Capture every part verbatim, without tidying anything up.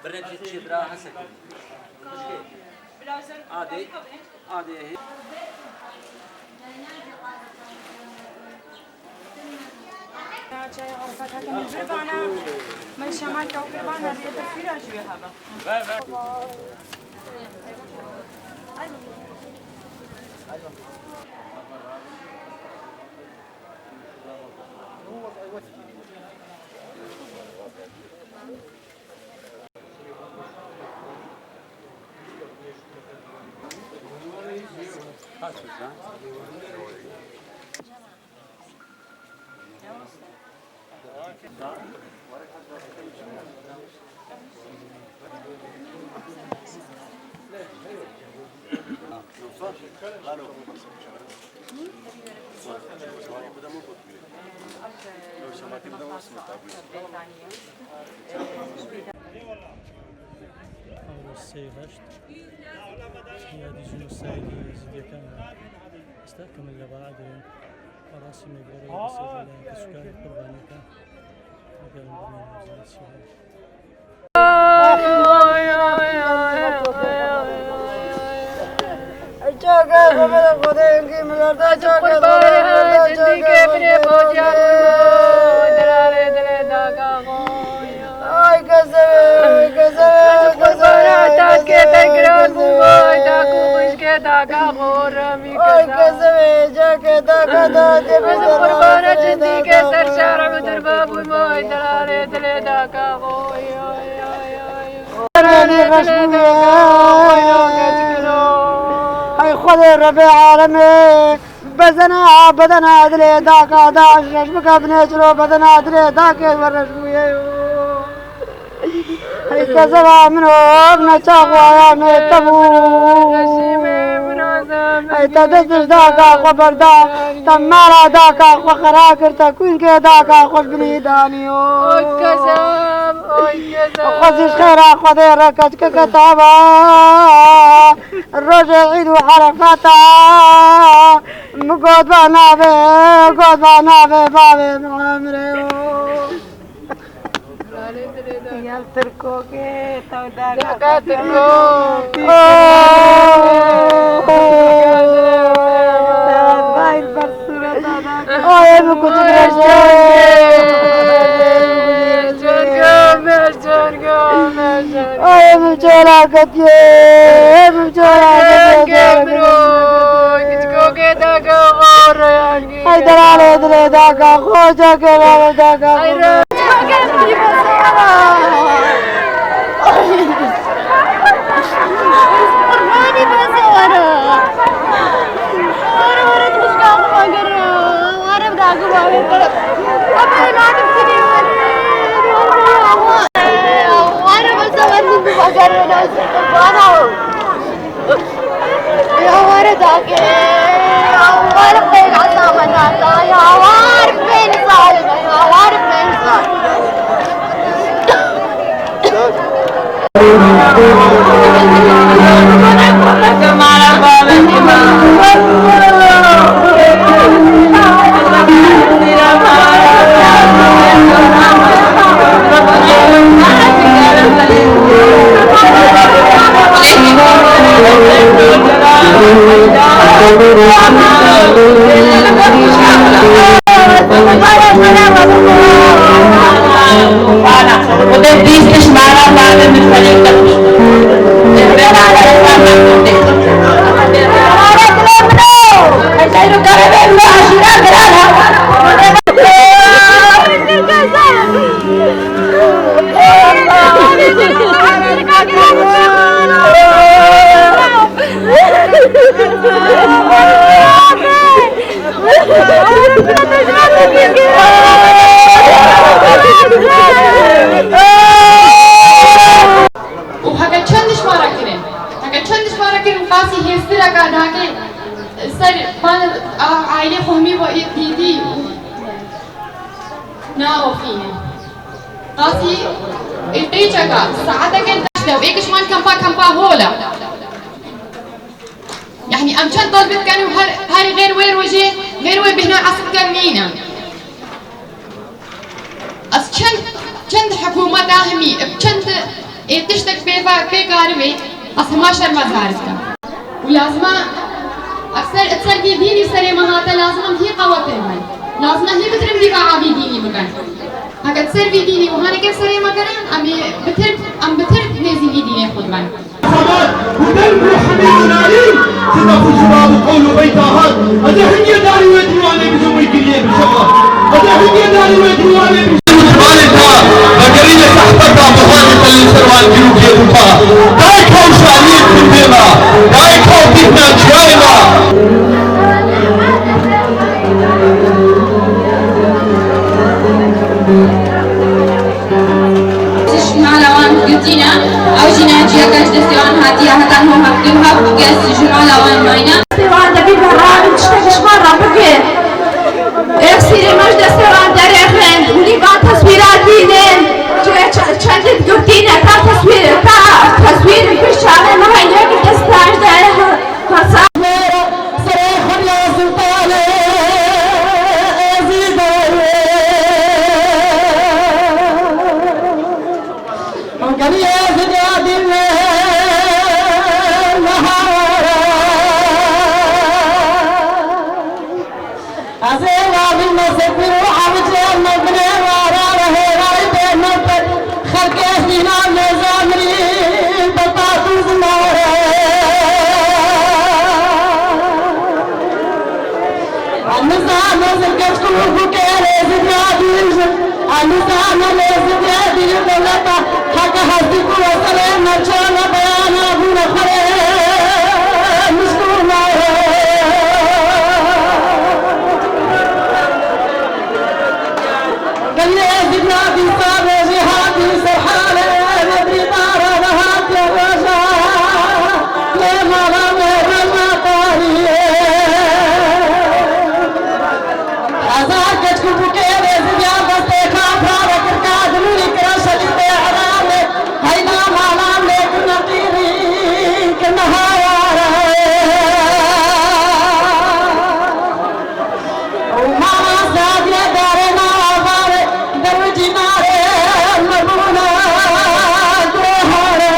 Birê çi çi bira hesek. Adê, adê. Çay Arafat heke min vir vana, min şema kew kir vana, rê bir fîra jû hebe. Euro sê û heşt ya dî jî nû sayî Êzîdiyeke me. Esta ke min li bala dirin. Rastî me gore yê sê leyên keçika qurbaniyeke. Gelin birîn Êzîdiyê. Ay kezebê, ay kezebê, ay kezebê, ay kezebê. Ay kezebê, cake daka da, dê bi qurbana cindî ke ser şara û dirba bû, ay delalê dilê daka. Oy, oy, oy, oy. Dilê reş bûye. Ay Xwedê Rebê alemê, bezena bedena dilê daka da, reş bike binê çiro bedena dilê dakê we reş bûye. Hey kezeba min o, ev ne çax waya me te bû. Hey te destij daka xwe berda, te mala daka xwe xera kir, te kûnkê daka xwe ji binî daniyo. Oy kezeb, oy kezeb. Xwe zî ji xêra Xwedê re keçkeke tava. Rojê Îd û Erefata, min got ba navê, got ba navê bavê min Emre yo. Yan Tirkokê, taw daka Tirko. Ay, min kuçik reştê. Ay, min çola ketiye, min çola ketiye. Ay, delalê dilê daka xwe, çekê bavê daka xwe. Qurbanî bese were. Were, were, tişka xwe gere. Were, daka xwe gere. Were, bese were, were, were, were. Ya were dake, ya were pêl ezaba nata, ya were pêl zalime, ya were pêl zalime. Navofîne. Qasî, ê qîçeka, saeteke daşte û êk ji wan kempa, kempa hol e. Yanî em çend talbê dikin û her, her xêr wê rojê, xêr wê bêhna esr dikin nîne. Ez çend, çend hikûmeta hemî, çend ê tiştek pê va-, pê karibê, ez hema şermezar dikim. Û lazim e, ev ser, ev ser vî dînî serê me hate, lazim e em hî qewetê bin. Lazim e hî bitir em dîfa avî dînî bikin. Heke ser vî dînî wiha neke serê me kirin, em ê bitir, em bitir nêzî vî dînê xwe dibin. الصمد، ودم روح حميد العليم، صدف الجواب قول بيت آهات. هذا هنيا داري ويدي وانا بجمعي كليه بشغل. هذا هنيا داري ويدي وانا بجمعي. Balê te vegerîne sehbeta bihanê te li ser wan girûkê bûka. Dayika û şaniyê tundê me, dayika û bîhna ciyayê me. Ji mala wan girtîne, ew jî ne ciyaka ji destê wan hatiye, heta niha heftê û heft kes ji mala wan mayne. Destê wan de bî berabin tiştek ji me re bike. Ev sîrê me ji destê wan derêxin, hûn ê van teswîra dînin. Çendin girtîne, ta teswîr, ta teswîr pêşanê me heyne, dest tac de. Serê xurya Sultanê Êzîdê. Gelî Êzîdê dî wê nehara. Ez ê wavî me sefîr û hewicê me binê wara re hêrayî bê me pek. Xelkê hîna nêza mirî be tatû zimare. Em nizane zirkeç ku bûkê rêzî radî ji. Em nizane rêzî radî ji dewleta heke hestî ku weserê merçana beyana bûne xwerê mişkû nare. Gelê Êzîdya dîsa rojê hatî ser halê nebrî dara nehatiye roja lê mala me rewna tarî. Hezar keç ku bûkê Êzîdya destê kafra re kir kadinûrî kire şehîdê eramê. Heyna malan lê kirine qîrî kirine hawara. Û mala Sadiye darê nava barê, derwicî narê me bûne guhare.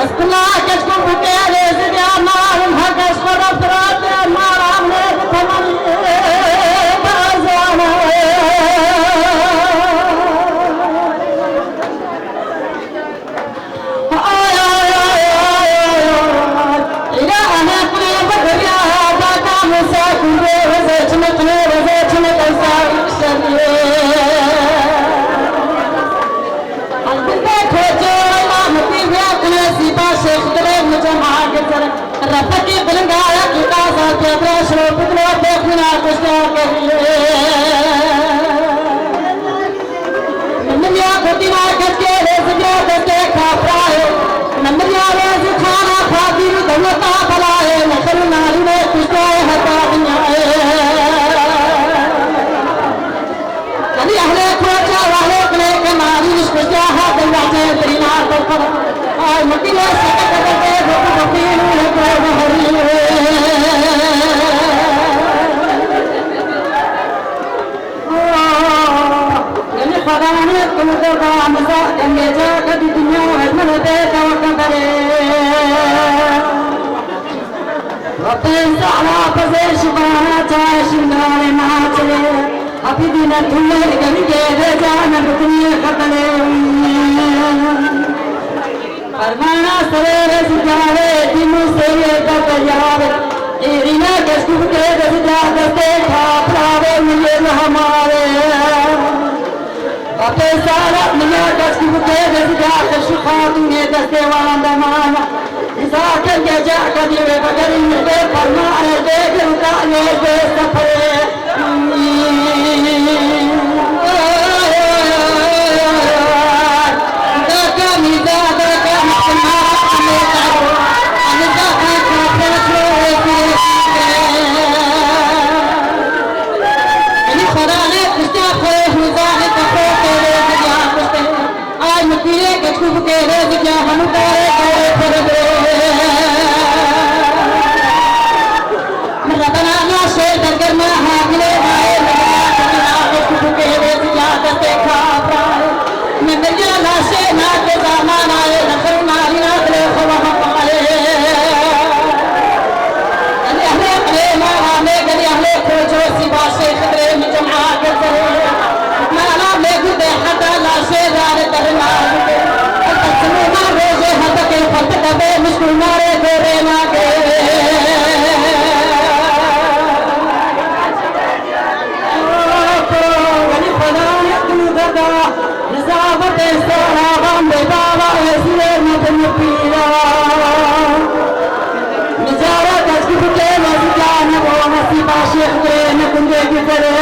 Ez kula keç ku bûkê Êzîdya malim, heke ji xwe re firatê malan lê bi temenî berzane. Min ya kurdîna keşkê rêzîdiya destê kafrayê. Min ya rêzî xana xatîr û dewleta belayê. Nexir û nalînê kuştê heta dinyayê. Yanî ehlê koçê û ehlê qilêkê nalîn ji kuştê hat dewletê birîna kir. Ay mekîne şeqe kete tê gotu bexîl û lê kure beherî. Gelî xwedanê tu li derda miza, dengê cake di dinya û hejmene bê teweke berê. Rabê zahra pezê şibana çay şindarê naçê. Hapî dîne tu lê gelî gêrê cane bi dinyê xetelê. Fermana serê rêzîdarê, dîm û sêrê de deyarê. Qîrîna keşkû bike dezîda destê kafiravê, min yê li hemarê. Bapê sala min ya keşkû bike dezîda, xeşû xatûnê destê wan de mane. Zaten gece kadî ve begerin ve fermane de girda yol de seferê. Kundê güzele,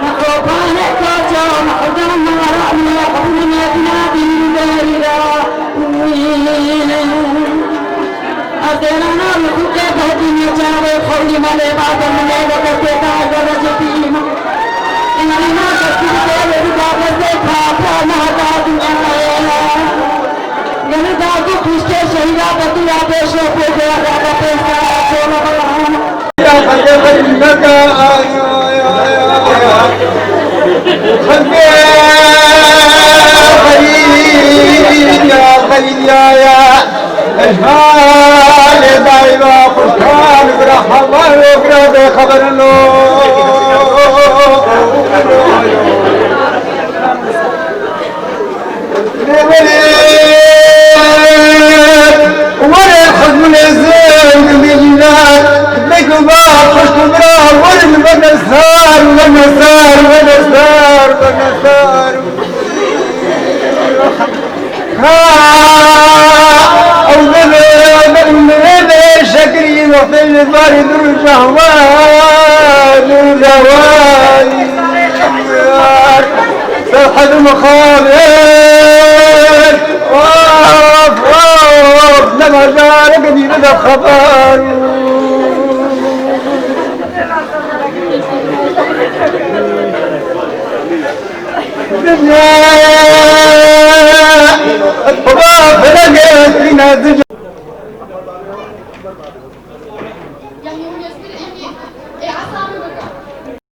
nexopanê kaça, nexodan mara, nexopanê dinadî derî ra. Ez êrana li xwe ke behedî neçarê xewlî melê bade min ê veke têda ez ê recebî îman. Îman keskî dê wê bida destê papa nehda dinyayê. Geli da du piştê şehîda be tu ya bê şof û bê ya be pêsa çola bala. Were xizmê zeng millet, bek û ba xwişk û bira, werin wene sar, wene sar, wene sar, wene sar. Ha, ew dibe, ew dibe, şekirî wextê ji barî du roj hewa, du roj hewa. Serhed mixabin. Of, of, ne bajarek dî bide xeber. Dinya. Xuda felek etine dinya.